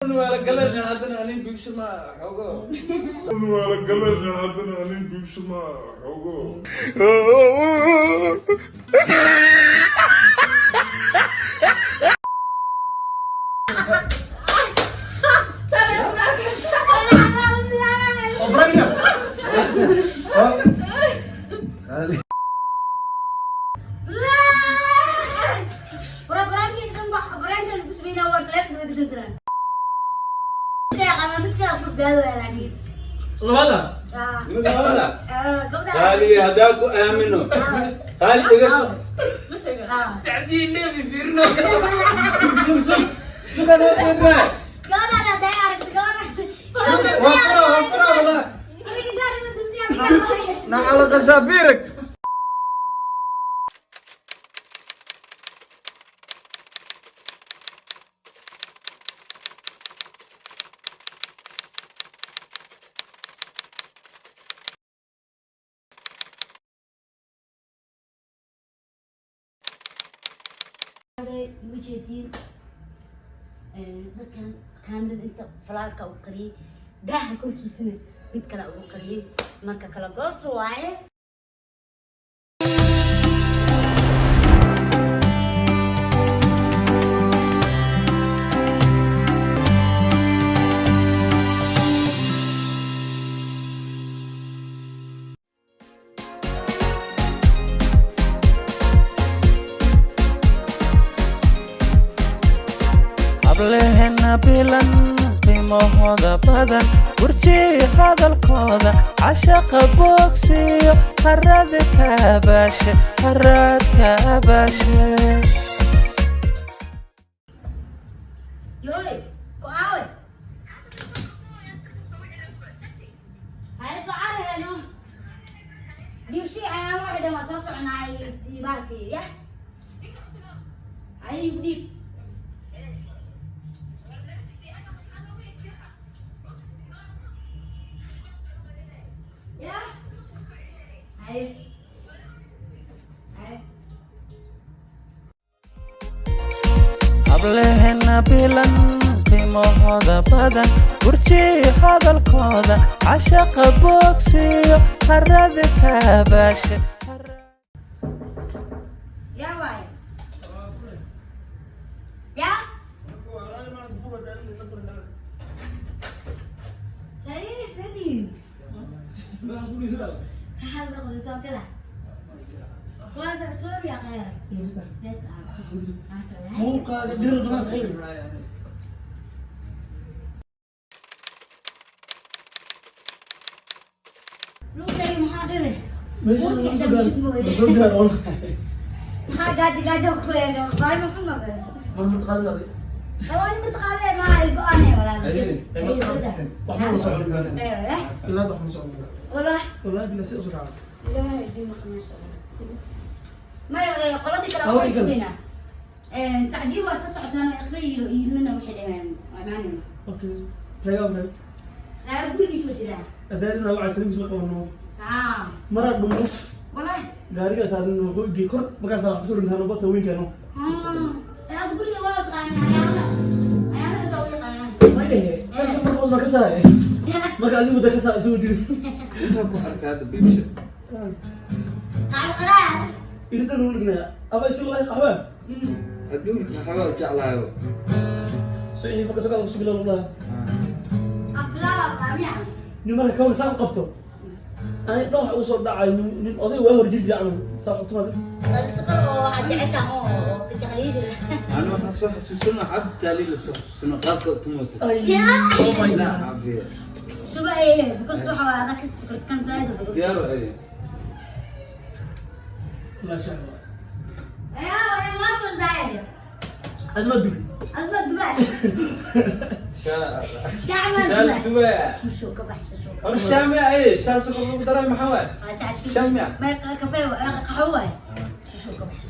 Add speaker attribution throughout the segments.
Speaker 1: Waa la galan haddana anin bibsho ma xogo.
Speaker 2: Waa la galan haddana anin bibsho ma xogo.
Speaker 3: Labada.
Speaker 1: Labada qaali haddaa ku aamino, qaali dhigasho.
Speaker 3: Sacdii neefi fiirino.
Speaker 1: Sug, sug, sugan oo fiirnaa. Waa fura, waa fura, wallah. Nacala qashabiirig.
Speaker 4: Ujeediin dadkan kaamil inta falaalka u qariyey, daaha korkiisana mid kale ugu qariyey. Marka kala goos waaye.
Speaker 5: Hablehena bilan qiimahooda badan, gurjiy hadalkooda, cashaqa boogsiyo, harada kaabaashe, haraad kaabaashe.
Speaker 4: Yoole ku aawe haye soo caraheno dhiibshi ayaan waxay dhan waa soo soconaay baalkii ya haye igu dhiib. Ya haye haye.
Speaker 5: Hablehena bilan qiimahooda badan, gurjiy hadalkooda, cashaqa boogsiyo, harada kaabaashe.
Speaker 4: Ya waay ya haye sadin هذا قد كده سوري يا غير.
Speaker 3: Muuqaaga dhir badan saxiib.
Speaker 4: لوكاي محاضرة.
Speaker 3: Meesha lagu soo gaar. Soo gaar wallahi.
Speaker 4: maxaa gaajo gaajo ku eego baay maxamed bas.
Speaker 3: Mar mid qaadanaday.
Speaker 4: لو انا متقاضي ما القاني ولا.
Speaker 3: Wax ma socon. Ilaa wax ma socon.
Speaker 4: والله.
Speaker 3: Wallahi bila si usoo dhacay.
Speaker 4: لا يديمك ما شاء الله ما qoladii kale waa sugaynaa sacdii waa soo socotaan iqri iyo idlana waxay dhaheen waa imaanayna.
Speaker 3: Okay. Ragaa walaal.
Speaker 4: Raa gurigiisoo jiraa.
Speaker 3: Adaadina waxay tiri isma qabano.
Speaker 4: Haa.
Speaker 3: Mara dhumo.
Speaker 4: Wallahi.
Speaker 3: Gaariga saaran wuxuu igey kor markaas aan kusoo rinaa bata weynkaano.
Speaker 4: Aad guriga waa taqaanaa ayaana ayaana xitaa u yaqaanaan.
Speaker 3: Maye, kaas marka ma ka saaray. Marka adigu da ka saa soo diri.
Speaker 1: Intaan ku arkaa hadda bibsho.
Speaker 4: Qaab qaraar.
Speaker 3: Iridan uu dhignaa. Aba isoo lay qaxwa.
Speaker 1: Adduunka waxaa jeclaayo.
Speaker 3: Soo ii marka soo qaado bilow lahaa.
Speaker 4: Ablaaba qaamiya.
Speaker 3: Nin marka kawan saan qabto. Ani dhan waxa uu soo dhacay nin oday waa horjiji camal saa qabto.
Speaker 4: Dad sokor oo waxaad jeceshaa oo taqliidi.
Speaker 1: Ana waxaan soo xasuusana cabdi la soo xasuusana qaabka utumaysa.
Speaker 3: Ay. Oh my
Speaker 1: La
Speaker 3: God.
Speaker 1: caafiya.
Speaker 4: Shuba ee because waxa waa adag sokor kan zaid sokor.
Speaker 1: Diyaar ay.
Speaker 3: Ma sha Allah.
Speaker 4: Ayaa waa maamul zaid.
Speaker 3: Adma dug.
Speaker 4: Adma Dubai.
Speaker 1: Shaa.
Speaker 4: Shacma
Speaker 1: Shaal
Speaker 4: Dubai.
Speaker 1: Dubai.
Speaker 4: Shuu ka baxsha shuu.
Speaker 1: Hor shaami ay shaal sokor lagu daray maxaa waay? Shaami.
Speaker 4: Ma kafee qaxwo waay. Shuu ka baxsha.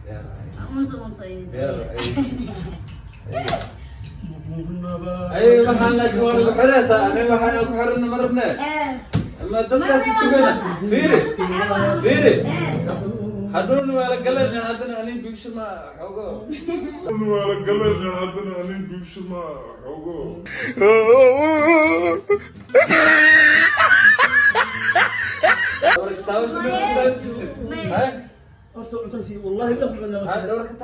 Speaker 1: Diyaar ay.
Speaker 4: Unso unso.
Speaker 1: Diyaar ay. Ay waxaan laakiin waa lagu xiraysaa aniga waxaan ku xirana ma rabnee.
Speaker 4: Ee.
Speaker 1: Ama dadkaasi sugana. Fiiri. Fiiri.
Speaker 4: Ee.
Speaker 1: Hadhowna waa la galanaa, haddana anin bibsho ma xogo.
Speaker 2: Waa la galanaa, haddana anin bibsho ma xogo.
Speaker 1: Dhowrka taabasho ma ku daadisatid? Hay?
Speaker 3: Horta cuntada sii wallahi bila ku
Speaker 1: Hay, dhowrka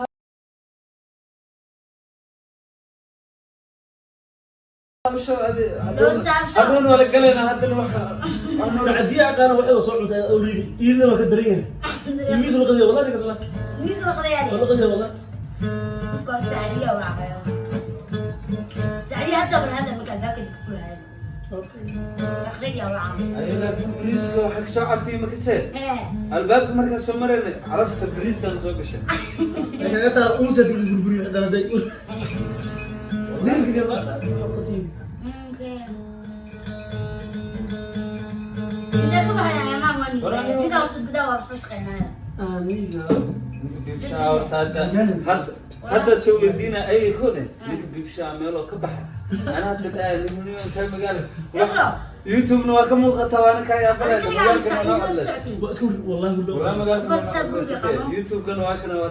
Speaker 1: taabasho
Speaker 4: Dhowr taabasho.
Speaker 1: Hadhowna waa la galanaa, haddana waxa
Speaker 3: sacadiya aqaana waxay soo cuntay already, iidna waa ka daran yahay. Imiis la qadiya wallahi kasla.
Speaker 4: Miis la qadayaa.
Speaker 3: Waa la qadiya wallahi.
Speaker 4: Sukar sacdiya waa cabayo. Sacdiya hadda wala hadda marka albaabka ka furayo. Akhriya waa cabayo.
Speaker 1: Ay, laakiin bariiska waxaa kasoo carfiyey ma kasee?
Speaker 4: Eh.
Speaker 1: Albaabka markaa soo marayna carafta bariiskan soo gashay.
Speaker 3: Kaga taa unsa diga burburiyo haddana day. Bariiska
Speaker 4: Okay. Intee ku baxay amaan waan. Ninka horta isku daa waa soo shaqeynaya.
Speaker 3: Aniga
Speaker 1: Ninka bibshaa horta hadda soo weydiina ayay kone ninka bibshaa meeloo ka baxa ana hadda dhahay nin intee magaala.
Speaker 4: Yaqro.
Speaker 1: YouTube-na waa ka muuqataa, waana kaa yaabanaysa magaalkana noo hadlaysa.
Speaker 3: Waa iska wallahi hurdo.
Speaker 1: Walaa magaalka noo hadlaysa, YouTube-kana waa kana waa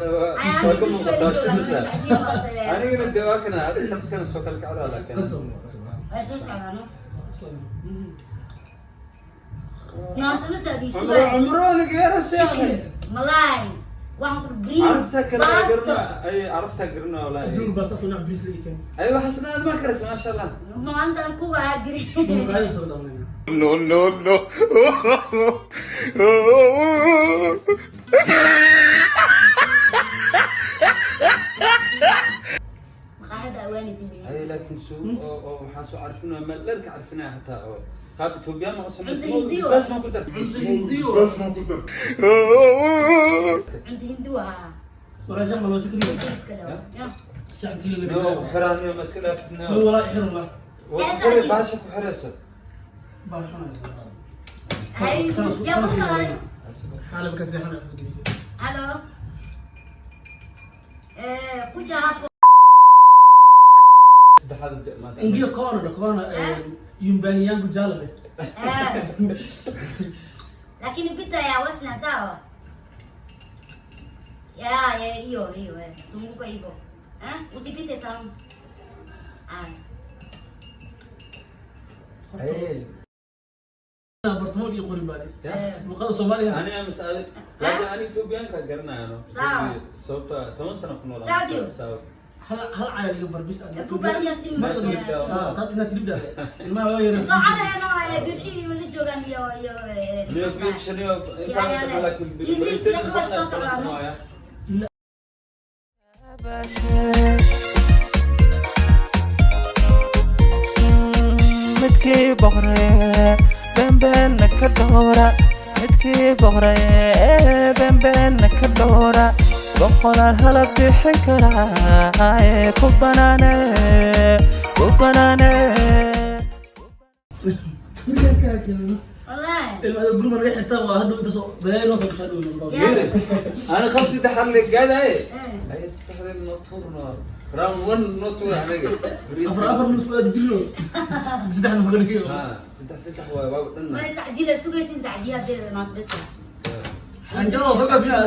Speaker 1: ka muuqataa shidisa. Anigana dee waa kana hadda sanadkana soo kala kacdaa laakiin.
Speaker 3: Qasab qasab.
Speaker 4: Way soo socdaan. Maanta ma soo
Speaker 1: Cumro cumro niga yara seexday.
Speaker 4: Malay. Waxaan ku briis.
Speaker 1: Carafta kale
Speaker 4: Baasto.
Speaker 1: garna ay carafta garna walaahi.
Speaker 3: Adduun baasta ku bariis la ikan.
Speaker 1: Ay, waxaasna aad ma karaysa, maasha Allah.
Speaker 4: Maanta aan ku wahaa jiray.
Speaker 3: Raadi soo dhamayna.
Speaker 2: No, no, no.
Speaker 4: Maqaaxida awaanaysin.
Speaker 1: Ay, laakiin suu oo waxaan soo carfinaya meel dheer ka carfinaya xataa oo qaab Etoobiyaan ma
Speaker 4: Cunto Hindi waa.
Speaker 1: basbaas ma ku dar.
Speaker 2: Basbaas ma ku dar.
Speaker 4: Cunto hindi waa.
Speaker 3: Waraa shaqo loo sikriyo.
Speaker 4: Briiska dhawa. Ya.
Speaker 3: Shacab kilo
Speaker 1: No
Speaker 3: laga.
Speaker 1: ku xiraaniyo ma iska dhaaftidna.
Speaker 3: No wallahi xir wallahi.
Speaker 1: Waa ku xiray, baasha ku xiraysa.
Speaker 3: Baa xunaa.
Speaker 4: Hay, yaa ku socday.
Speaker 3: Xaalab ka seexan ku dibisa.
Speaker 4: Halo. Eh, kuja hapo.
Speaker 1: Saddexaad u da'maad.
Speaker 3: Ingiyo corner da corner yumbani yangu jala de.
Speaker 4: Eh. Lakini pita ya wasna sawa. Ya, ya hiyo hiyo eh. Zunguka hivyo. Eh? Usipite town. Ah.
Speaker 1: Ay,
Speaker 3: Bartamo iyo qorin baa.
Speaker 4: Eh.
Speaker 3: Luqada Soomaaliga.
Speaker 1: aniga mas'aadi laakiin ani Etoobiyaanka garanayo.
Speaker 4: Sawa.
Speaker 1: Sababta 10 sano ku noolaa.
Speaker 4: Saadiyo.
Speaker 1: Sawa.
Speaker 3: Hal hal caayal iga barbis aan.
Speaker 4: Kubaria simu.
Speaker 1: Ma tilibda.
Speaker 3: Ah, taas inaad tilibda. Ilmaha waa yar.
Speaker 4: Soo carayna waa bibshi wala joogaan iyo iyo
Speaker 1: Niyo bibshaniyo intaan laakiin
Speaker 4: Ingiriis
Speaker 1: PlayStation
Speaker 4: dadka waa soo socdaan.
Speaker 1: waaye.
Speaker 5: Midkii boqoree beenbeenna ka dhowra, midkii boqoree beenbeenna ka dhowra, boqolaal hala bixin karaa ee ku banaane ku banaane.
Speaker 3: Markaas kala jeedo.
Speaker 4: Wallahi.
Speaker 3: Ilmaha gurma naga xirtaa waa hadhow inta soo balaayo noo soo gashaa dhow.
Speaker 4: Ya.
Speaker 1: Ana qab saddexaad la gaadaye.
Speaker 4: Eh.
Speaker 1: Ay, saddexaad no turno. Round one no tur aniga.
Speaker 3: Afar afar nus waa dilno. Saddex nus waa dilno.
Speaker 1: Ha, saddex saddex waay waa dhan.
Speaker 4: Ma sacdila sugaysin sacdiya hadii maanta bes.
Speaker 3: Anjaro soo gafiya.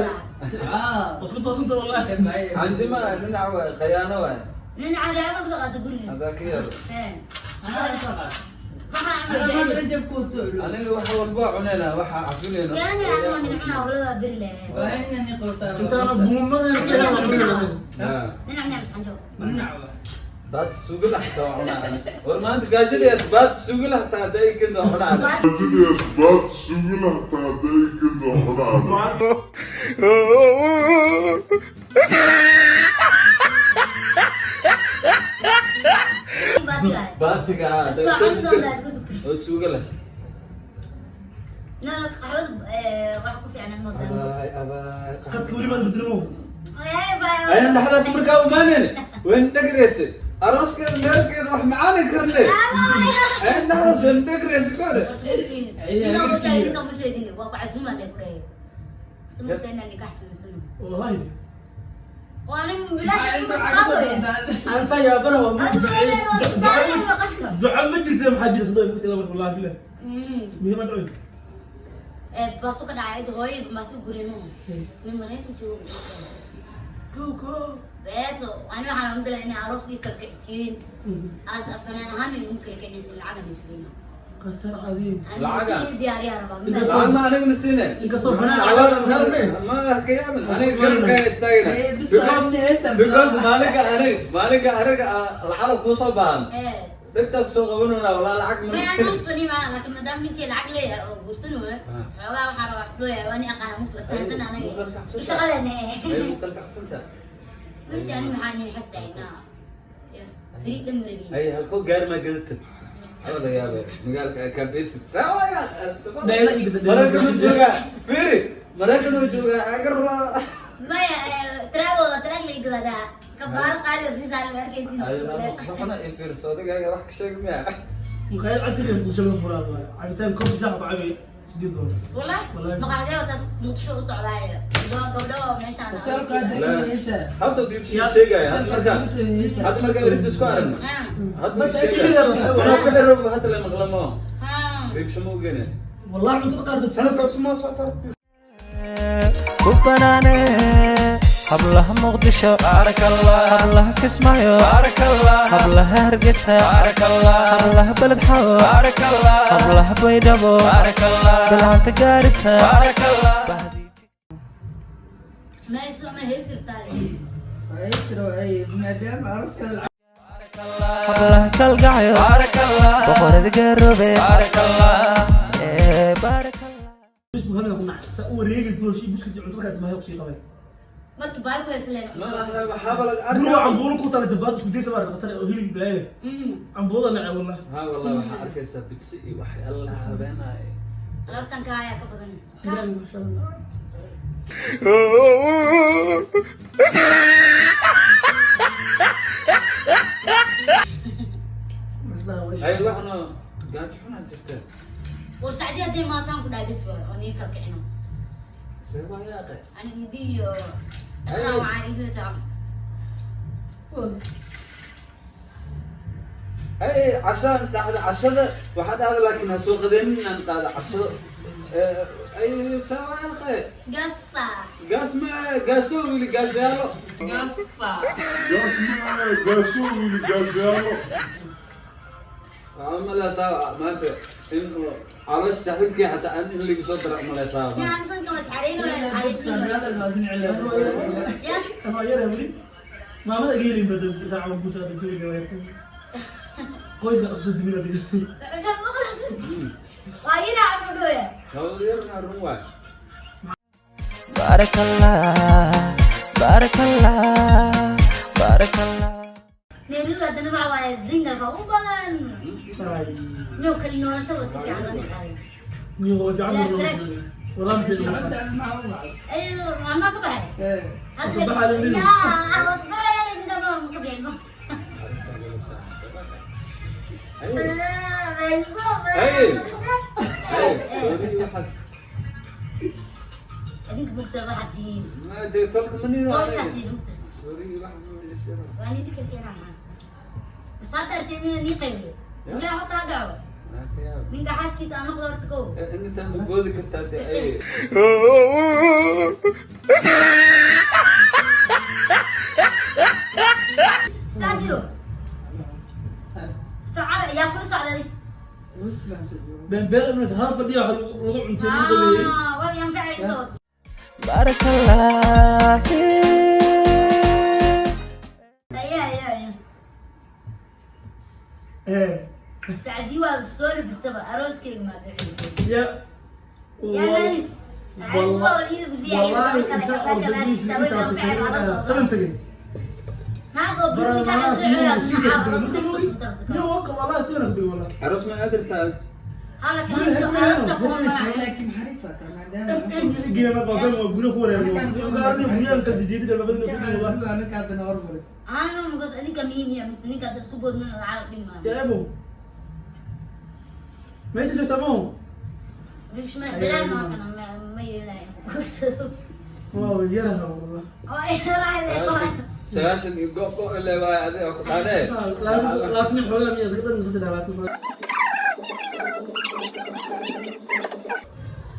Speaker 3: Ah, wasku toosinta wallahi.
Speaker 1: Candima dhinac waay khayaano waay.
Speaker 4: Nin calaama ku soo qaado gurigiisa.
Speaker 1: Hadaa ka yar.
Speaker 4: Eh. Maxaa camal jecel?
Speaker 1: Aniga wax walba cunayna waxa cafinayna.
Speaker 4: Yani anoo nin cunaa walada beri lahayn.
Speaker 3: Intaana buumadana ka helaa.
Speaker 1: Ha.
Speaker 4: Nin cunaa mas canjo.
Speaker 1: Baad suugala xataa waa cunaa. War maanta gaajadaas baad suugala xataa hadday kento waa cunaa.
Speaker 2: Gaajadaas baad sugila hataa hadday kento cunaan.
Speaker 4: Baadiga.
Speaker 1: Baatiga ha.
Speaker 4: Isku cuni doontaa isku sug.
Speaker 1: Oo suugala.
Speaker 4: No, no, qaxwada waxa ku fiicnaan moodaa.
Speaker 1: Abaay abaay.
Speaker 3: Qadka weli maad bedelmo.
Speaker 4: Eh, bye.
Speaker 1: Ayna dhaxdaas markaa umaaneen wayn dhagreyse arooskeeda meelkeeda wax macaani karne. Ayna dhaxdaas wayn dhagreyse kode.
Speaker 4: Ninka ma sheegin, ninka ma sheegin. Waa ku casuuma le ku dhahay. Sababta inaan nikax samaysano.
Speaker 3: Wallahi.
Speaker 4: Waa nin bilaash ku qaadaya.
Speaker 3: Anta yaabana waa
Speaker 4: Adigu leedahay, waa ku waa qashka.
Speaker 3: Duca ma jirto, maxaa jira sidoo kale wallahi billah. Muhiim ma duco.
Speaker 4: Baaso ka dhacay cid hooyo baaso gurino. Nin Maraykan joogo.
Speaker 3: Koko.
Speaker 4: Beeso ani waxaan umdala inay aroos ii kalkicsiin. As fanaan ahaan igu kalkicinaysin lacag aan siina.
Speaker 3: Qatar cadiim.
Speaker 1: Lacaga?
Speaker 4: Ani sii diyaariyaa rabaa.
Speaker 1: Lacag ma anigana siine.
Speaker 3: Inkastoo fanaan
Speaker 1: Lacag ma ka yaabin. Aniga garabkaaga istaagina. Because maalinka aniga maalinka aniga lacag kuu soo baahan. Dhegtaa kusoo qabanayna walaa lacag ma
Speaker 4: ما أنا أنصني ما لكن ما دام نكي العقل أو قرصنه والله وحنا وحلوية وأنا أقع مت بس أنا أنا شغلة أنا
Speaker 1: Ay, mu kalkacsantaa.
Speaker 4: قلت أنا محاني حسيت إنه فريق دمربي
Speaker 1: Ay, halkoo gaari maa gadatid. Waxaa laga yaabaa magaalka kaabeysid. Saa waa
Speaker 3: Dhayla iyo gada-
Speaker 1: Maraykan uu joogaa. Fiiri, Maraykan uu joogaa. Agar waa.
Speaker 4: ما تراجع تراجع لي كذا كبار قال يزيد على المركز
Speaker 1: Ay, lama soxona i fiirso odaygaaga wax ka sheeg miya.
Speaker 3: Maqaayad casri ah Muqdisho laga furaa waaye. Cabitaan koob shaah ku cabay $8.
Speaker 4: والله
Speaker 3: والله.
Speaker 4: مقعدة وتس متشو صعدايا قبل ماشي أنا
Speaker 1: Hadda bibsi sheegaya. Hadda markaa hadda markaa irid isku aragno. Hadda uu sheegaya. Anaa ku xirro hadda la maqlamo. Bibsi ma ogene.
Speaker 3: Wallahi cuntada qaar dad
Speaker 1: Sanadka cusub ma socotaa.
Speaker 5: Ku banaane hablaha Muqdisho, hablaha Kismaayo, hablaha Hargeysa, hablaha Beled Xawo, hablaha Baydhabo, bilcanta Gaarisa.
Speaker 4: ما يسوى ما هيصير طالع
Speaker 5: Hablaha Kalgacyo, boqorada Garowe, ee baarakallah.
Speaker 3: Bisbu hana ku nacay. Saa u wareegi doorshi buskut iyo cunto markaad maayo ku sii qabay.
Speaker 4: markii baay ku heesleen
Speaker 1: Ma aha, waxaaba laga
Speaker 3: Guriga
Speaker 1: arkaa.
Speaker 3: cambuulo ku tala jabaad isku daysa baa qatar oo hilib bilaayo. Cambuulada nacay wallahi.
Speaker 1: Ha wallahi waxaa arkaysaa bidsi iyo waxyaalo la habeenaayo.
Speaker 4: alaabtan ka ayaa ka badan
Speaker 3: Ilaahay masha Allah.
Speaker 1: Ay, waxna gaajo xunaa jirta.
Speaker 4: War sacdii haddii maataan ku dhahay bis waay oo nii kala kicino.
Speaker 1: See waa yaaqe.
Speaker 4: Aniga idii iyo iqraa waxaan idin taam.
Speaker 1: Ay, cashaan dhacda cashada waxaa dhacda laakiin ha soo qadeenin aan dhacda casho. Ay, see waa yaaqe.
Speaker 4: Gasa.
Speaker 1: Gaas ma gaasoo wili gaasyaalo.
Speaker 2: Gaas ma gaasoo wili gaasyaalo.
Speaker 1: Waxaan u maleysaa maanta in uu caloosha saaxiibkii xataa aan in lagu soo dara u maleysaa.
Speaker 4: Yani sanka mas xareyno waa xareysiin. Ya.
Speaker 3: Ama yara weli. Maamada iga helin badan saaca waan guursadaa jawiga waa yartay. Qoyska soo dibina diga.
Speaker 4: Waa ina cabdooya.
Speaker 1: Hawl yarna run waay.
Speaker 5: Baarakallah, baarakallah, baarakallah.
Speaker 4: Nairobi haddana waxa waaye singalka ugu badan.
Speaker 3: Ay.
Speaker 4: Noo kali nolosha waa iska fiican lama isxarin.
Speaker 3: Niyo waa fiican
Speaker 4: La
Speaker 3: badan.
Speaker 4: stress.
Speaker 3: Wallahi ma fiicna.
Speaker 4: Ayo, waan ma ka baxay. Hadda
Speaker 3: Ka baxay Nairobi.
Speaker 4: Ya, waan ka baxay idinka ma ka bixin.
Speaker 1: Ay,
Speaker 4: Ay.
Speaker 1: ay, sorry waxaas.
Speaker 4: Idinka mugta waxaad tihiin.
Speaker 1: Ma dee tolka ma nino
Speaker 4: Tolkaa
Speaker 1: aniga.
Speaker 4: tihiin mugta.
Speaker 1: Sorry waxaas ma jiro.
Speaker 4: Waa nin dhika keenaa maxaa. Bas hadda aragteen inaan nii qaybiyo. Ninkaa horta ha dhaco.
Speaker 1: Ma ka yaab.
Speaker 4: Ninka xaaskiisa aan noqdo horta kow.
Speaker 1: Intaan ma boodi kartaa dee ay.
Speaker 4: Saadio. Socda yaa kula socday.
Speaker 3: Been been ibn hal fadhiya waxa lagu cuntay lagu qadeeyay.
Speaker 4: Ah, waa yanfacayso.
Speaker 5: Baarakallah.
Speaker 4: Ayaa ayaa ayaa.
Speaker 3: Eh.
Speaker 4: Sacdii waa soo labistaba arooskayga maa dhicin.
Speaker 3: Ya.
Speaker 4: يا نايس.
Speaker 3: والله inta oo dadkiisa inta seven tagay. Niyo waa wallahi seven tagay wallahi.
Speaker 1: Aroos ma aad rabtaa?
Speaker 3: F N gina ma badan waa guriga ku wareego. Gaarni guryahan kala jeedin labadina soo dhawa. Ya Ebo. Meesha joogtaa ma hu? Waa yaraha wallahi.
Speaker 1: 90 iyo go go ilaa waay adiga ku dhaadee.
Speaker 3: 20 xoogaa miya dadka dhan masas 20 xoogaa.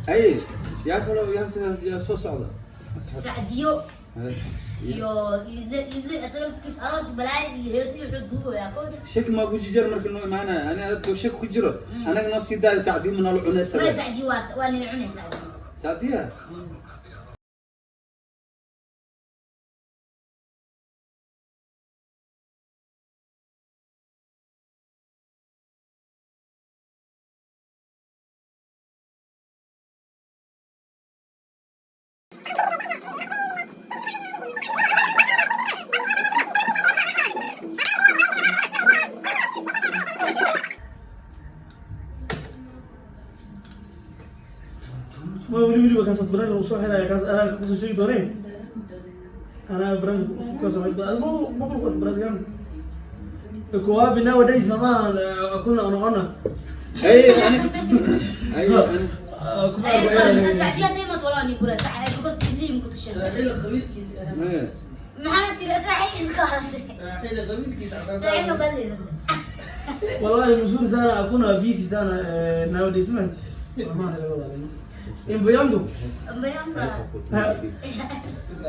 Speaker 1: Ay, yaa kaloo yaa soo socda.
Speaker 4: Sacdiyo iyo idle isaga laftiis aroos balaayo iyo heesi wuxuu duubayaa kowdha.
Speaker 1: Shaki maa ku jijir marka noo imaanaya ani adoo shaki ku jiro anaga noo sii daadi sacdiyo ma noola cunaysa.
Speaker 4: Maya, sacdiyo waa nina cunay sacdiyo.
Speaker 1: Sacdiya.
Speaker 3: Ma weli weliba kaas barnaamij uu soo xiraya, kaas anaa kusoo sheegi doonee, anaa barnaamij cusub ka soo xiri doona. Ma ku barnaamijkan kuwaabi nowadays mama kuna noqona.
Speaker 1: Ay, ani ay ani
Speaker 3: kuma
Speaker 4: sacdiyo hadday imaad walaa ni gura because idliim ku tashan.
Speaker 1: Maya.
Speaker 4: Maxaa tiri saaxiib iska hadashay saaxiibna ku hadlaysa?
Speaker 3: Wallahi mzuri sana, hakuna busy sana nowadays man. Mama laga wadaa imbo yangu.
Speaker 4: Mayamba.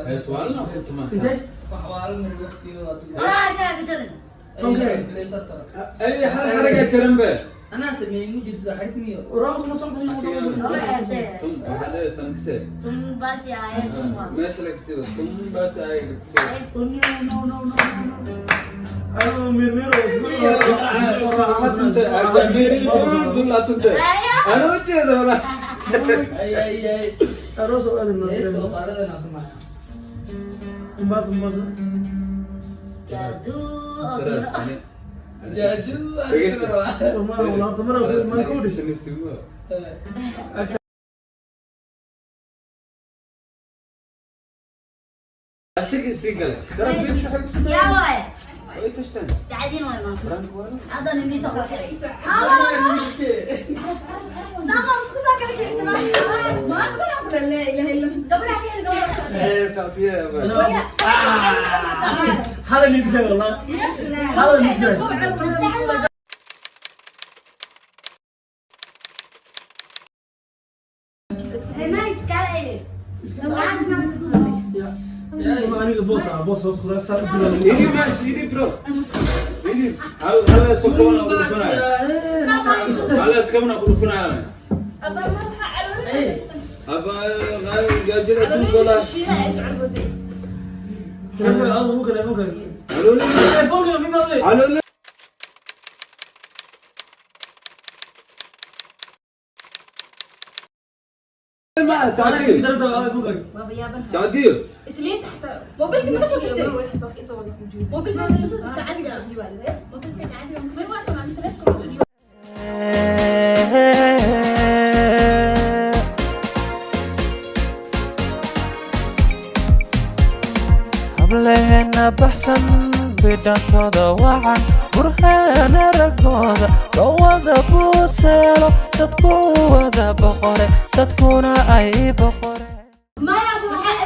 Speaker 1: Hees waalna ku tumaa.
Speaker 3: Intee?
Speaker 4: Horaa arkaaga jaban.
Speaker 3: Okay.
Speaker 1: Ay, hal xaraga jaran be.
Speaker 3: Ramos ma soo
Speaker 4: Hore xeertay.
Speaker 1: Tum waxaa leedahay sankise.
Speaker 4: Tum baasi aaya tum waa.
Speaker 1: Meesha la kasida tum baas ay la kasida.
Speaker 3: No, no, no, no, no. Ano mirmiro.
Speaker 1: Ana u jeeda walaa.
Speaker 3: Aroos oo aadan. Mombasa, Mombasa.
Speaker 4: Jaadu oo duro.
Speaker 3: Ma wala horta mar ma ku dhis.
Speaker 1: Ashig sii gale darab biish waxay ku sameeyeen.
Speaker 4: Yaa waay.
Speaker 1: Way tashteen.
Speaker 4: Sacdiin waay maanta.
Speaker 1: Brank waa.
Speaker 4: Haddana inii soo xiray. Sama isku soo kala kicisa gabadha keen gabadha socotay.
Speaker 1: Ee Sacdiya.
Speaker 3: Hala nidka wallahi. Hala nidka.
Speaker 4: Mastaxal. Ma iskale. Gacanta ma isku.
Speaker 3: Ya. Aniga boos ah, boos oo khudaar saar.
Speaker 1: Idi ma idi bro. Idi hal hal iska kabana ku dhufanaya. Hal iska kabana ku dhufanaya. Aba gaajada adduunka walaa.
Speaker 3: Mukale, mukale.
Speaker 1: Calooley.
Speaker 3: Phone ka mid.
Speaker 1: Calooley. Ma Sacdiyo. Sacdiyo.
Speaker 6: موبايلك ما soo
Speaker 4: Mobilka ma soo tacadda. Mobilka tacadda.
Speaker 5: Hableena baxsan bidhantooda wacan burhaana raggooda loo wada buuseelo dadku wada boqore dadkuna ay boqore.
Speaker 4: Maya bu maya.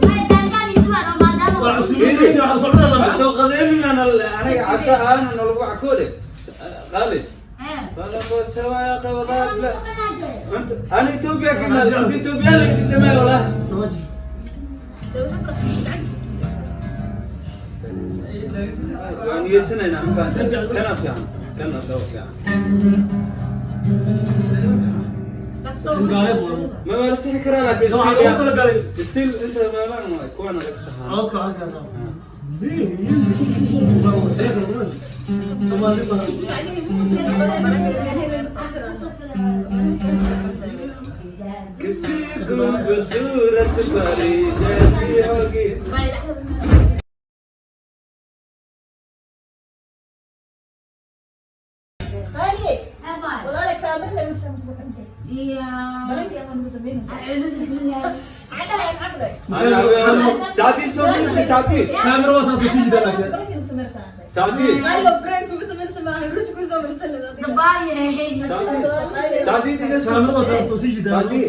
Speaker 4: Maya daangaan iyo duwan oo maadaama.
Speaker 3: Waa cusub waxa socda.
Speaker 1: Ha soo qadeynina aniga casho aana nalagu cakoode qaali.
Speaker 4: Ee.
Speaker 1: Wala أنا إثيوبيا كمان أنت إثيوبيا اللي قدامي والله. يعني يسنا نعم كنا في عام كنا في عام. ما بس كرانا ستيل أنت ما لا كوانا لك صح.
Speaker 3: Codka halkaas.
Speaker 1: किसी खूबसूरत परी जैसी होगी। أنا سعدي سوي سعدي.
Speaker 3: Kaamiro waa taas sii jira laakiin.
Speaker 1: سعدي سعدي.
Speaker 3: Kaamiro waa taas sii jira.
Speaker 1: سعدي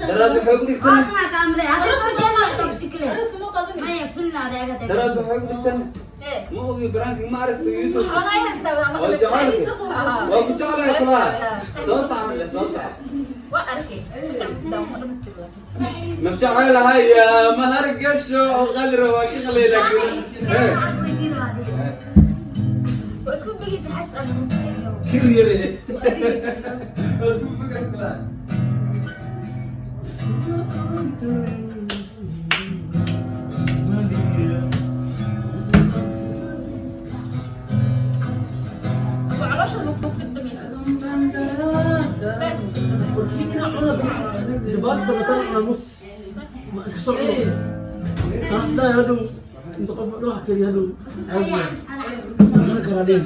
Speaker 1: daraad waxay ku dhigtan daraad waxay ku dhigtan ma ogi baraanki ma aragto YouTube waa ku jeclahay kulaha soo sax le soo sax.
Speaker 6: Waa arkay.
Speaker 1: Nafsi caylaha ya ma hargasho oo qadra waa ka qalay laakiin.
Speaker 6: Waa isku bigaysa xas anigu.
Speaker 1: Kir yare. Waa isku bigays kala.
Speaker 6: Waa caloosha lagu soo dhamayso.
Speaker 3: Warkiina cuna dabaal sabataan cuna mus ma iska soo cuno taas daa hadhow inta qof wax kariya hadhow ceeb weyn cuni karaa dhin.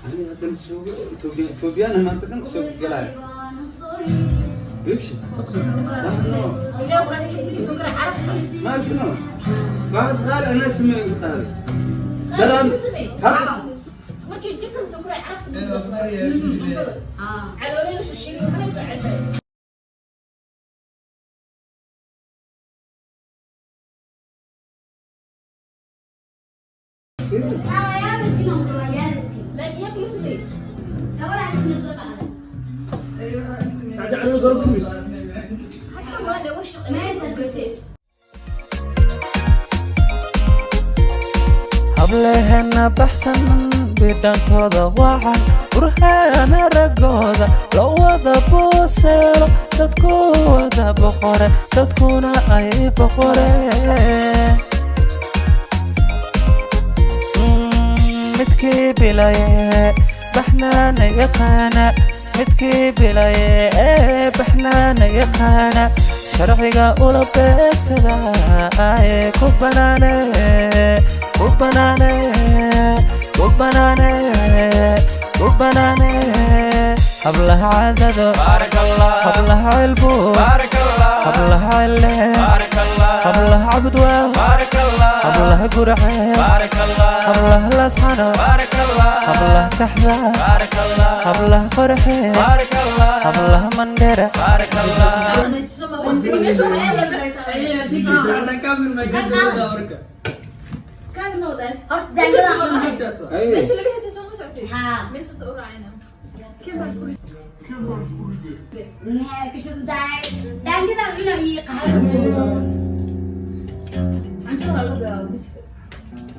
Speaker 1: Ani haddana suugo Ethiopian maanta dhan soo galaya. Bibshi.
Speaker 6: Ilaa waa soo kara caraf.
Speaker 1: Ma arkino. Waxaas qaali anaa sameeyo ku tahay. Dadan.
Speaker 6: Markii jirkan soo kara caraf. Caloolada shisheeye waxay soo celinayaa. Laakiin yaa kula sameeyey.
Speaker 3: Sacdi calool garo kumis.
Speaker 6: Hadda waa la shaqeeyay.
Speaker 5: Hableheena baxsan bidhantooda wacan burhaana raggooda la wada buuseelo dadku wada boqore dadkuna ay boqoreen. Midkii bilaye baxnaana yaqaana midkii bilaye baxnaana yaqaana sharciga ula beegsada ay ku banaane ku banaane ku banaane ku banaane hablaha cadado hablaha cilbuur hablaha cille hablaha cabdwaa hablaha gurce hablaha lasxano hablaha kaxda hablaha qorxe hablaha mandhera.
Speaker 6: Meesha laga heesay soo ma socotay? Meeshaas u raacayna.
Speaker 2: Kii baan ku riday.
Speaker 4: Daangada cuna iyo qaxwo.
Speaker 6: Cuntada lagu bilaabo.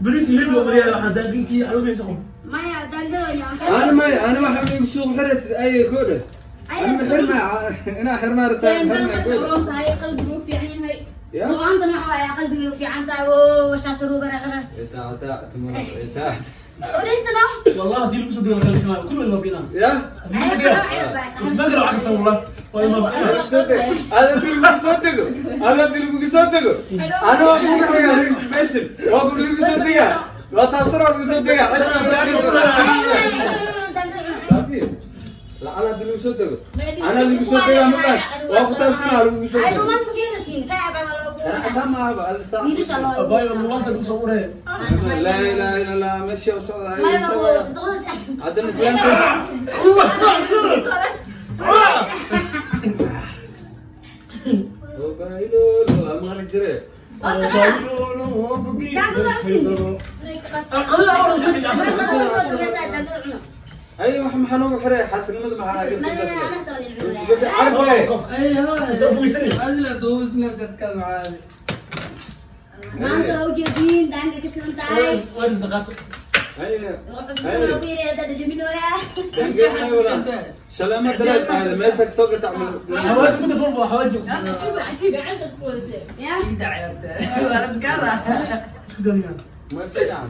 Speaker 3: Bariis iyo hilib loo mariyaa waxaan daaginkii xaluumaysa qof.
Speaker 4: Maya, daangada iyo
Speaker 1: Ana ma ana waxa igu suuq xirays ay kooda. Ana xirma ina xirma rabtaa xirma kooda.
Speaker 6: Roon tahay qalbigu u fiican yahay.
Speaker 1: Ya.
Speaker 4: Ru'aantan waxa waaye qalbigay u fiican tahay oo shaasharuuga raqara.
Speaker 1: Ita ita tumoro ita.
Speaker 4: Odhaystana.
Speaker 3: والله دي لبسوا دي ولا كلمة كل ما بينا.
Speaker 1: Ya.
Speaker 3: بقرا عكس والله ولا ما بينا.
Speaker 1: Ada dil ku soo dego. Ada dil ku soo dego. Ana waa ku xigaa special. Waa ku lagu soo degaa. Waa taabsan waa lagu soo degaa. Lacala hadii lagu soo dego. Ana lagu soo degaa ma baan. Waa ku taabsan waa lagu soo
Speaker 4: Ay
Speaker 1: dego.
Speaker 4: rumaan mageena siin ka cabaa loogu.
Speaker 1: Ana xataa ma ahaba.
Speaker 4: Wiilasha loo.
Speaker 3: باي اللغات اللي صورها.
Speaker 1: لا اله الا الله مشي وصعد.
Speaker 4: Maya waa
Speaker 1: haddana islaamka maqli jire.
Speaker 3: القضية أول شيء
Speaker 1: Ay wax maxaa noogu xiray xaasilnimada maxaa carfay.
Speaker 4: Maanta waa ujeediin daanga ka shidan tahay.
Speaker 3: وين دقات.
Speaker 1: Shalama dalaad aada meesha kasoo gata camal.
Speaker 3: حواجب كنت فربو حواجب.
Speaker 6: Cajiib gacanta ku wadatay.
Speaker 1: Ma fiican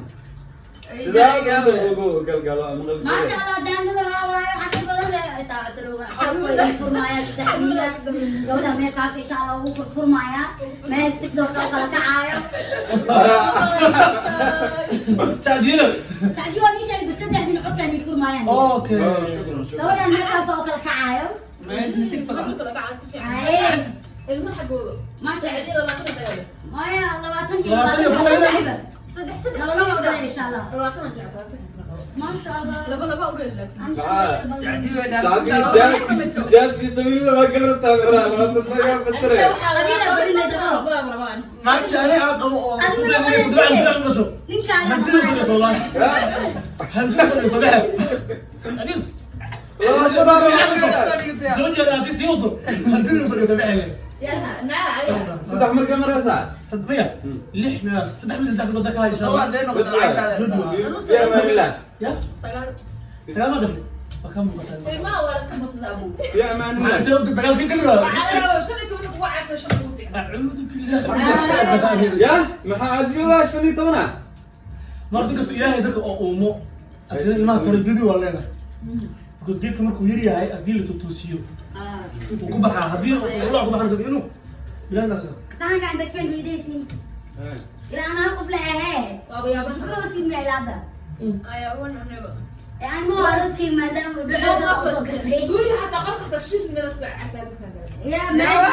Speaker 1: sidaa ugu galgalo maqli
Speaker 4: Maasha
Speaker 1: jire.
Speaker 4: Allah daangada waxaa waaye waxaa ka badan leh taacadalowga xabka furmaaya saddexdiina gabadha meekaab insha Allah ugu furfurmaaya mees tiktok oo kala kacaayo.
Speaker 3: سعدينا.
Speaker 4: Sacdi waa meesha saddexdiina codkaan ay furmaayaan.
Speaker 3: اوكي.
Speaker 1: Shukran shukran.
Speaker 4: Gabadhan meekaabka oo kala kacaayo. Ay
Speaker 6: Ilmaha xaboodo.
Speaker 4: maasha
Speaker 6: Sacdiyada 20 dagaal.
Speaker 4: maya 20 iyo
Speaker 3: 20 iyo
Speaker 4: 23
Speaker 6: Saddex saddex.
Speaker 4: laba laba oo insha Allah.
Speaker 6: 20 jecel.
Speaker 4: Maasha Allah.
Speaker 6: Laba laba u dhalin.
Speaker 1: Saacadii jaad jaad fi sabiilillah waa gal rabtaa miraha waa dadka basare.
Speaker 4: Qabiila gorinaysa ma.
Speaker 3: Naagta aniga aan qabo oo isku day inay ku dacaan isku dhasho.
Speaker 4: Ninkaan
Speaker 3: Hantida soo dhigto wallahi. Hantida soo dhigto bixi. Adiga jooji haddii sii wado hantida soo dhigto bixi.
Speaker 1: Saddex marka maraysaa.
Speaker 3: Saddex lix meelaas saddex mil saddex bilood ka haysa.
Speaker 1: Fi amaan illah.
Speaker 3: Ya sagaal ma dhashay waa ka muuqataa.
Speaker 1: Fi amaan illah.
Speaker 3: Maxaa dagaalkii ka dhigay? Acuudu billah.
Speaker 1: Ya maxaa casbiyoogaa 15 ah?
Speaker 3: Marka inkastoo Ilaahay dadka oo uumo haddii ilmaha tarbiyadu waa leedahay, because geedka markuu yar yahay haddii la tutuusiyo wuu ku baxaa, haddii uu ku baxana inuu Ilaahay nasa.
Speaker 4: Saxanka inta keen bidaysin ilaa anaa qof la ahee fikro si meelaada ee aan ma arooskay maadaama uu dhacooda usoo gatay. Ya meesha.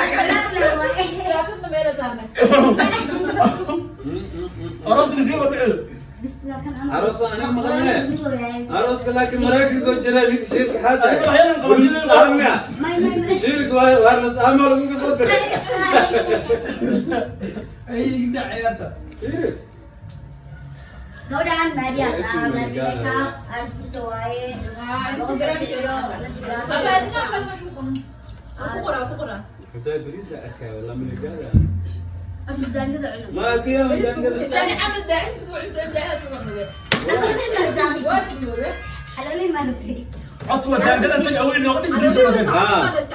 Speaker 3: Arooska nasiib waa dhici.
Speaker 4: Bismillah kan ana.
Speaker 1: Arooska aniga maqalne. Arooska laakiin Maraykanka jira ninka shiirka xataa.
Speaker 3: Adiga waxyaalan qaba.
Speaker 1: Saamiya.
Speaker 4: May may may.
Speaker 1: Shiirka waa la saama lagu soo diray. Fiiri.
Speaker 4: Gabadhan Maria Maria makeup artist waaye.
Speaker 1: Hadaa bariis arkaa wala miligaada.
Speaker 4: Daangada cuna.
Speaker 1: Ma kiya daangada.
Speaker 4: Xalolay ma rabtay?
Speaker 3: Codsi waa jaangada tag awey nooga dhig bariis waa keen.
Speaker 1: Ah,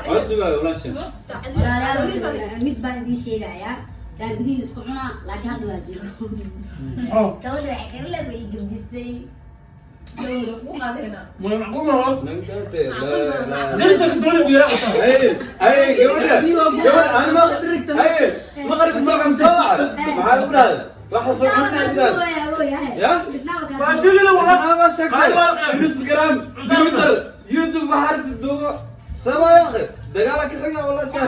Speaker 1: codsiga walaasha.
Speaker 4: Walaalayaal, mid baan idiin sheegayaa, daangadiin isku cunaa laakiin hadda waa jiro.
Speaker 3: Oh.
Speaker 4: Gabadha waxay kaga leedahay way gabisay.
Speaker 3: Ma macquul ma rabo.
Speaker 1: Nagdaate la la.
Speaker 3: Darisa ka doonay ugu yaraa wataa.
Speaker 1: Ay, ay gabadha. Gabadha aan ma ay maqrib markan soo wacay. Maxaa u dhahday? Waxa soo cunaa intaad. Ya?
Speaker 3: Waa sheegayna waxaa.
Speaker 1: Waxaa ma sheegtay. Instagram, Twitter, YouTube waxaa duugo. Sabaa ya akhi. Dagaala ka xiga wala saa.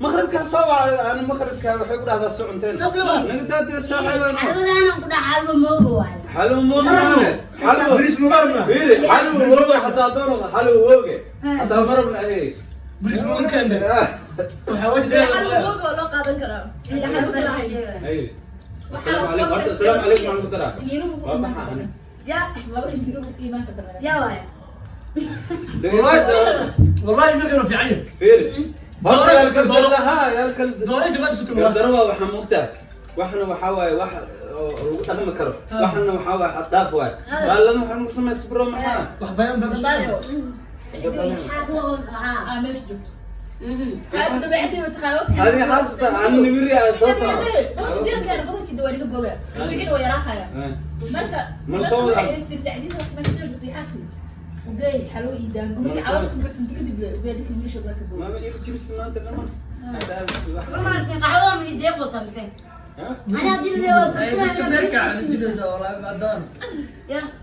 Speaker 1: Maqribka soo wacay ana maqribka waxay ku dhahdaa soo cunteen.
Speaker 3: Saas lama.
Speaker 1: Nagdaate saaxiibano. Xalwo moogane. Xalwo
Speaker 3: Bariis mugaarna.
Speaker 1: Fiiri, xalwo wooge xataa doono xalwo wooge. Xataa marabna ay.
Speaker 3: Bariis mugaar keende. Waxaa wajida.
Speaker 1: Ay. Assalaamu calaykum. Horta assalaamu calaykum waxaan ku daraa. Waa maxaa ani?
Speaker 3: Wallahi ma kana fiican yahay.
Speaker 1: Fiiri. Horta yaalkal daraha yaalkal
Speaker 3: Doonay jawaab sutun.
Speaker 1: darawa waxaa moogtaa. Waxna waxaa waaye wax oo lagu dhaqmi karo. Waxna waxaa waaye xad dhaaf waaye. Baalan waxaan ugu samaysay bro maxaa?
Speaker 3: Wax bayan baan.
Speaker 1: Adiga xaasata aan nibiri aan soo socdo.
Speaker 6: Marka
Speaker 1: Ma soo
Speaker 6: marka waxay istirsaacdiin wax ma soo gudbay xaasi ugay xalo ii daango markii caloosha ku buuxsanto kadib ugay dadka wiilasha waa ka booda.
Speaker 1: Mama igu jibsi maanta dhammaan. Ha?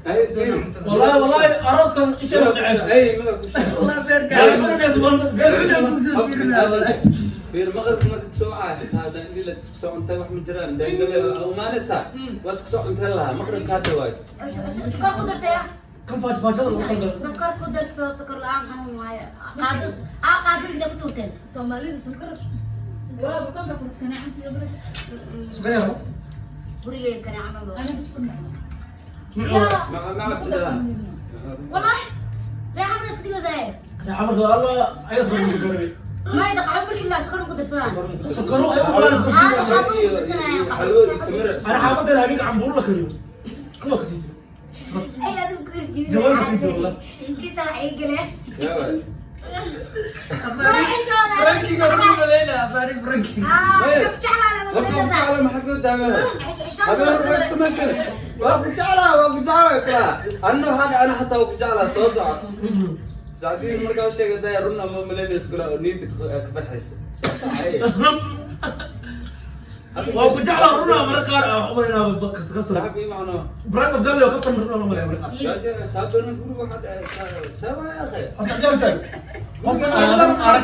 Speaker 1: Ay, fiiri.
Speaker 3: Wallahi wallahi arooskan isha la dhacaysa.
Speaker 1: Ay, madal ku sheeg.
Speaker 3: Ma dhacaysa maanta.
Speaker 1: Fiir maqribka marka soo wacay xitaa haddaan indhi la isku soo cuntay wax ma jiraan daangale umaanaysaa waa isku soo cuntay lahaa maqribka hadda waayo.
Speaker 4: Sokor ku darsaya.
Speaker 3: Kan faaj faajada lagu qaldaa.
Speaker 4: Sokor ku darso, sokor la'aan xanuun waaye. Qaado aa qaadada intee ku tuurteen?
Speaker 6: Soomaalida sonkor waa bukaanka furtana canka bas.
Speaker 3: Sukar yaa.
Speaker 4: Gurigeyga kana camal waa.
Speaker 6: Aniga isku nacmo.
Speaker 4: Ya.
Speaker 1: Ma ma cabsidaa.
Speaker 4: Wallahi reer camal iska dhigaysaa.
Speaker 3: Camalka Allah ayaa soo garay.
Speaker 4: Mayda qaxwo markii la sokor ku darsadaan.
Speaker 3: Sukaru ay u qalaan isku
Speaker 4: Haa,
Speaker 3: sii.
Speaker 4: qaxwo ku darsanayaan qaxwo.
Speaker 1: Xalwo iyo timir.
Speaker 3: Ana xaafadeena habeenka cambuur la kariyo. Kuwa ka sii jiro.
Speaker 4: Ay adigu ku jirin.
Speaker 3: Jawaabta ku jiro, wallah.
Speaker 4: Inkiisa wax ii galeen.
Speaker 1: Yaa waay.
Speaker 4: Waa xishooda. Ah, jeclaa
Speaker 1: Warka ku jeclaa maxaa kuu taageera? Habeen hore waxaad samaysay. Waa ku jeclaa, waa ku jeclaa kala. Anna waxaan ana xataa waa ku jeclaa soo soco. Sacdiin markaa u sheegay daya run ama malaynaysa kula oo niyadda ka farxaysa. Ay.
Speaker 3: Waa ku jeclaa runaa mararka qaar ah waxu malaynaa kaftan.
Speaker 1: Saaxiib ii macno.
Speaker 3: Brand of Galileo kaftan runaa ma malaya mararka qaar.
Speaker 1: Saadona guriga waxaa dhahay sabaa ya akhi.
Speaker 3: Horta jawaab sheeg. Qofka aadan arag.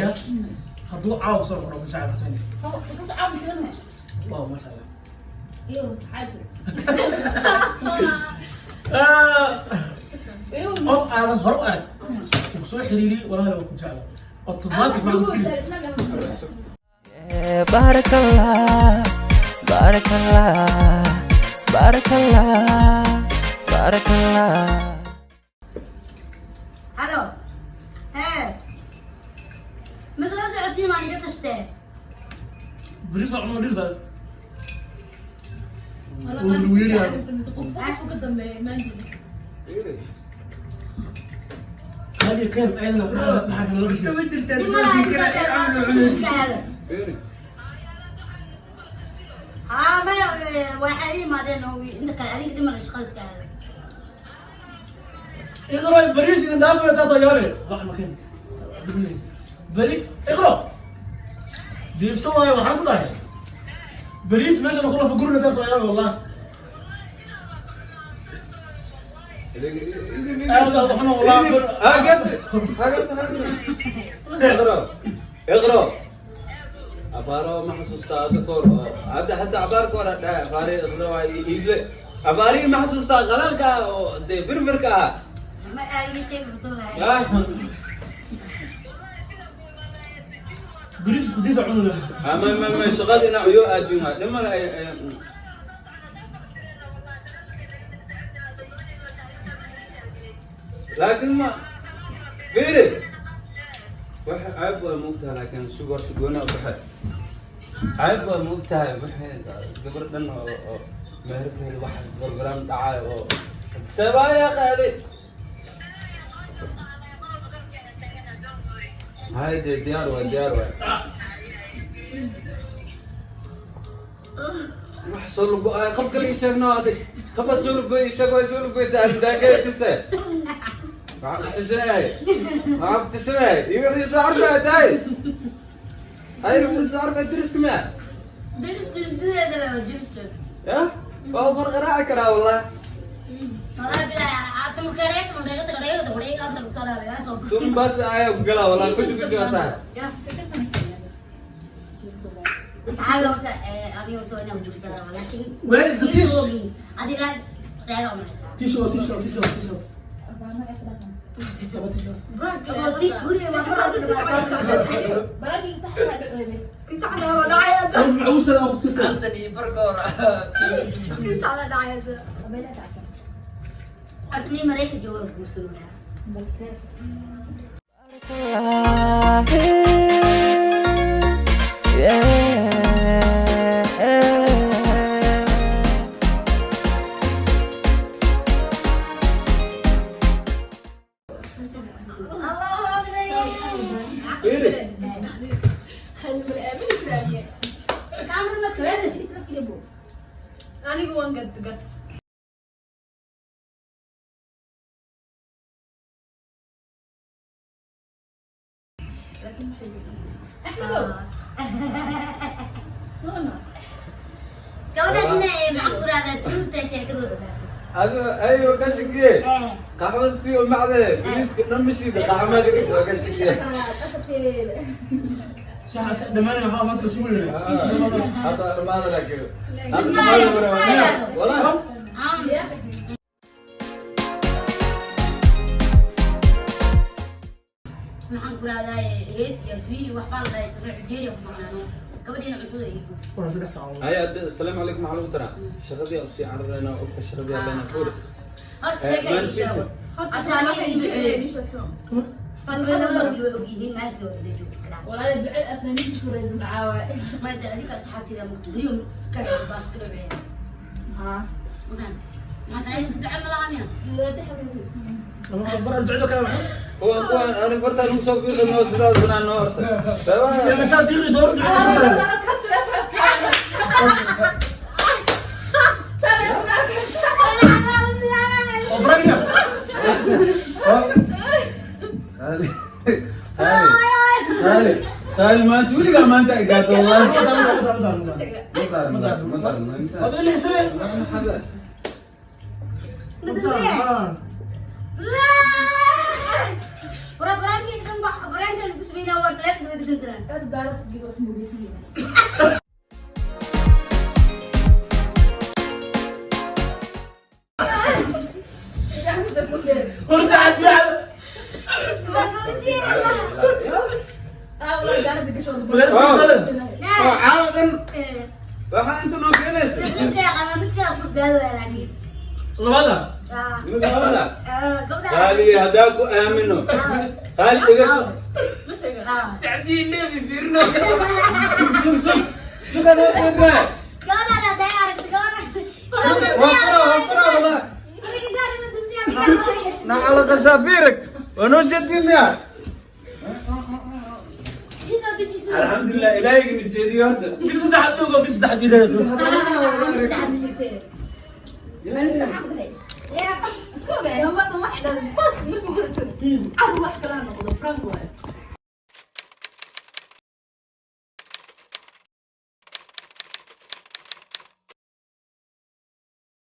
Speaker 3: Ya. Hadduu caawa soo noqdo ku jecel xasan.
Speaker 6: Dadka caawi karana.
Speaker 3: Waaw, masha Allah.
Speaker 6: Iyo xaasi.
Speaker 3: Ah, Qof aadan hore u arag uu soo xiriiriyey, walaal waa ku jecla, automatic baa ku xiriir.
Speaker 5: Baarakallah, baarakallah, baarakallah, baarakallah.
Speaker 4: Halo. Hee. Ma soo socotiin? Waan iga tashtee.
Speaker 3: Bariis waa cuno dhirta.
Speaker 1: Fiiri.
Speaker 3: Hadi keen ayadana maxaa kale loo dhisay?
Speaker 4: Dhib ma laha, dhib ma laha.
Speaker 1: Fiiri.
Speaker 4: Haa, maya, waxay ii yimaadeen oo inta kale adiga dhib ma laha, shaqada iska aada.
Speaker 3: Iqro, bariis idin dhaafaya taasoo yaale wax ma keen bari. Iqro, diibso waayo, waxaan ku dhahay bariis meeshan kula fugurina taasoo yaale, wallah aad aad waxna wallah.
Speaker 1: اقرا اقرا afaaro ma xasuustaa hadda kahor oo hadda hadda abaarka hore dhahay afaari iqra waa iigle afaarihii ma xasuustaa qalaalka ah oo dee firfirka ah.
Speaker 4: Ma ii sheegi butoogahay.
Speaker 1: Ah.
Speaker 3: Bariis isku diisa cununa.
Speaker 1: Ah, ma shaqada inaa uyo aadin waa dhiman ay. Laakiin ma fiiri, waxa ceeb waa moogtahay, laakiin sug horta gooni u baxay, ceeb waa moogtahay waxay gabar dhan oo meherkeeda wax program dhacay oo sabaya qaaday. Hay dee, diyaar waa, diyaar waa. Wax soo lugo ay qof kale ii sheegno adig qofa soo lugoy ii sheeg, way soo lugoysa arrintaagayasise. Waxaan ku tashanay, waxaan ku tashanay iyo wixii soo carfaya tahay hay, wixii soo carfaya deriska ma
Speaker 4: Deriska sideeda laba deriska.
Speaker 1: Ya waa qarqaraaci karaa wallah.
Speaker 4: Wallahi bilahi, aad ma kareet ma dhaga dhaga dhaga dhaga anta lagu soo dhaga soo.
Speaker 1: Tun bas ayaa ku galaa wallah, kuji kuji waa tahay.
Speaker 4: Ya. Asxaabi horta, aniga horta waa inaan guursadaa, laakiin
Speaker 3: Where is the fish?
Speaker 4: Adiga reega umalaysaa.
Speaker 3: Tisho, tisho, tisho, tisho, laba tisho.
Speaker 4: Oo tish guriga waa mar
Speaker 3: Macuustada oo ku tirta.
Speaker 1: Xasan iyo barka hore.
Speaker 4: Horta nin Mareykan jooga guursanaya.
Speaker 5: Baarakallah, yeah.
Speaker 4: Allahu akbar.
Speaker 1: Fiiri.
Speaker 4: Kaamil maskaxda si kale.
Speaker 6: Anigu waan gad gad.
Speaker 4: Gabadhan maxaan ku rahdaa, tuurta sheekadu ogaatay.
Speaker 1: Adigo ayo kashigiye qaxwada sii u macde bariiska dhan mashiida qaxwa waa kashigiye.
Speaker 3: Shaxas dhammaan waxaa maanta sugayna.
Speaker 1: Hadda dhamaada, laakiin hadda dhamaada walaa.
Speaker 4: Maxaan ku rahdaa, hees iyo adduun iyo waxbaa la dhahay sare ujeeriya ku maqnaano gabadhiina cuntada ii goyso.
Speaker 3: Waa 3 saac.
Speaker 1: Haya, asalaamu calaykum, maxaa lagu daraa? Shaqadii aan usii cararayna ogta, shaqadii aan leenahay fuuri.
Speaker 4: Horta sheeka ii sheego. Hadda aniga ii duceeyo. Labadooda way ogyihiin maasi waa wada joog iska dhaca. Maanta adinka asxaabteyda mugta guryo ka baas ka dhawceeya. Maxaan maxaa duca ma lahan ya?
Speaker 3: Lama bar ducdo kale maxaa?
Speaker 1: Kuwan kuwan ani fartaan ugu soo fiiqano sidaas banaan noo horta.
Speaker 3: Ya masaa diiqi door ducdo. Oo baragna.
Speaker 1: Qaali qaali qaali qaali, maanta weligaa maanta ay gaato wallahi. Ma daaran, ma daaran.
Speaker 3: Hada ilaa sare.
Speaker 4: Wara baraankii kan baraanka lagu sameynaa waa taleefon way gadan jiraan.
Speaker 3: Horta
Speaker 6: Ah, wallahi daarada gasho.
Speaker 3: Magaalada sii qadan.
Speaker 1: Oo caawa dhan waxaa inta noo keenaysa.
Speaker 3: Labada.
Speaker 1: Nimada labada. Qaali haddaa ku aamino. Qaali dhegeyso.
Speaker 6: Ma sheega.
Speaker 3: Sacdiin nebi fiirino.
Speaker 1: Sug sug. Suga noo fiirnaa. Waa fura, waa fura wallah. Nacala qashabiirak. Waa noo jeedin miya? Alxamdulilah, ilaahayga jeediyo horta.
Speaker 3: Bil saddexaad joogo, bil saddexaad joogo.
Speaker 6: Gabadhan waxay dhahday bas markuu guursan. Carruur wax kale ha noqdo, prank waaye.